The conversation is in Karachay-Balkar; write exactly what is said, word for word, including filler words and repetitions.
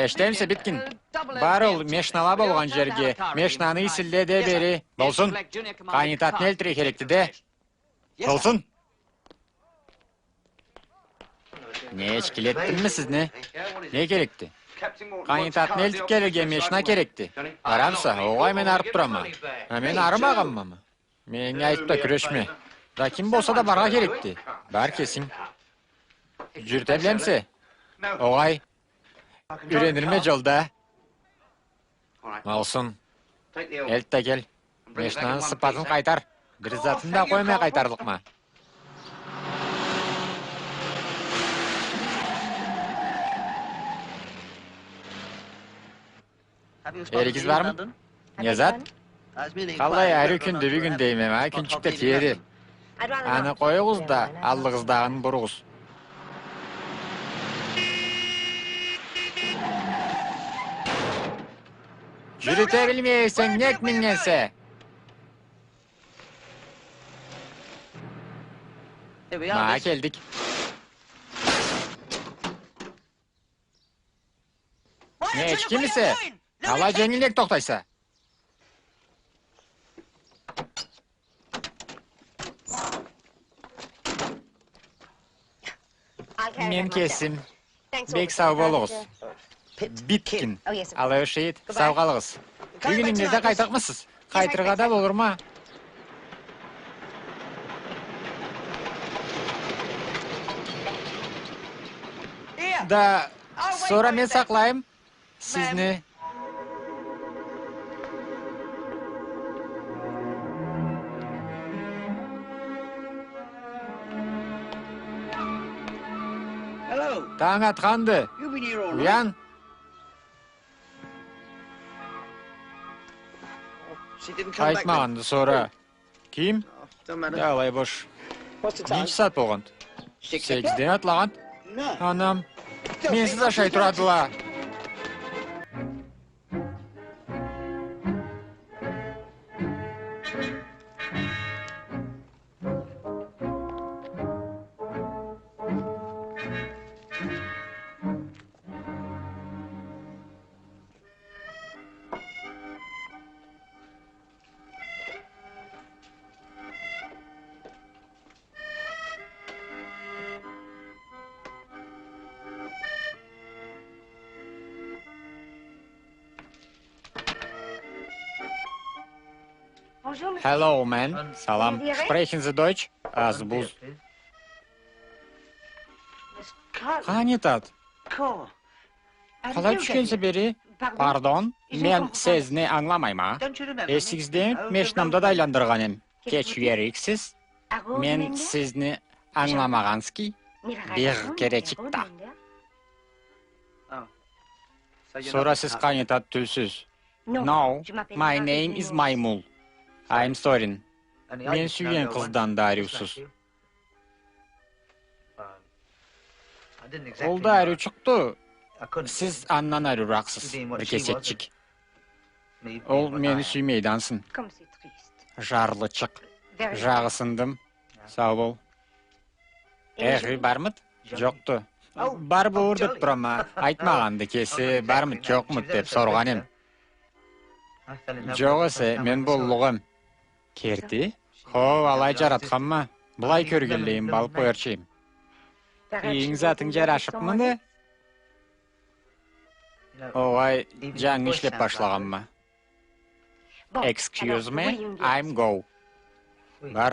Эшитемисе, Биткин? Бар ол мешнала болгъан жерге, мешнаны исинле да бери. Болсун. Къанитатны элтирге керекди да. Болсун. Не, эчкилетдимми сизни? Не керекди? Къанитатны элтип келирге мешна керекди. Барамыса? Огъай, мен арып турама. А мен арымагъанмамы? Меннге айтып да кюрешме. Да ким болса да барыргъа керекди. Бар кесинг. Джюрюте билемисе? Огъай. Юренирме джолда. Болсун. Элт да кел. Мешнаны сыпатын къайтар. Бир затын да къоймай къайтарлыкъма. Эригиз бармы? Не зат? Къалай ариу кюндю бюгюн, дейме, а кюнчюк да тиеди. Аны къоюгъуз да, аллыгъыздагъын буругъуз. Джюрюте билмей эсенг, нек мингенсе? Ма келдик. Не, эчкимисе? Алай дженгил нек тохтайса? Мен кесим. Бек сау болугъуз. Биткин. Алай ошайды. Сау къалыгъыз. Бюгюн ингирде къайтырыкъмысыз? Къайтыргъа да болурма. Да, сора мен сакълайым сизни. Танг атханды. Уян. Къайтмагъанды сора. Ким? Да, алай бош. Ненчи сагъат болгъанды? Сегизден атлагъанды. Анам, менсиз ашай турадыла. Hello, man. Салам. Sprechen Sie Deutsch? Аз буз. Къанитат. Къалай тюшгенсе бери? Пардон, мен сизни ангыламайма. Эсигиздеми, мешнамда да айландыргъан эм. Кечивериксиз, мен сизни ангыламагъански бир керечик да. Сора сиз къанитат тюлсюз. No, my name is Маймул. I'm sorry. Мен сюйген къыздан да ариусуз. Ол да ариучукъду. Сиз андан ариуракъсыз, бир кесекчик. Ол мени сюймейди ансын. Жарлычыкъ. Жагъысындым. Сау бол. Эх, бармыд? Джокъду. Бар болур деп турама. Айтмагъанды кеси, бармыд, джокъмуд деп соргъан эм. Джокъ эсе, мен боллукъ эм. Керти? Хо, алай джаратханма. Былай кёргенлейин алып къоярча эм. Кийим затынг джарашыпмыды? Огъай, джангы ишлеп башлагъанма. Excuse me, I'm go. Бар.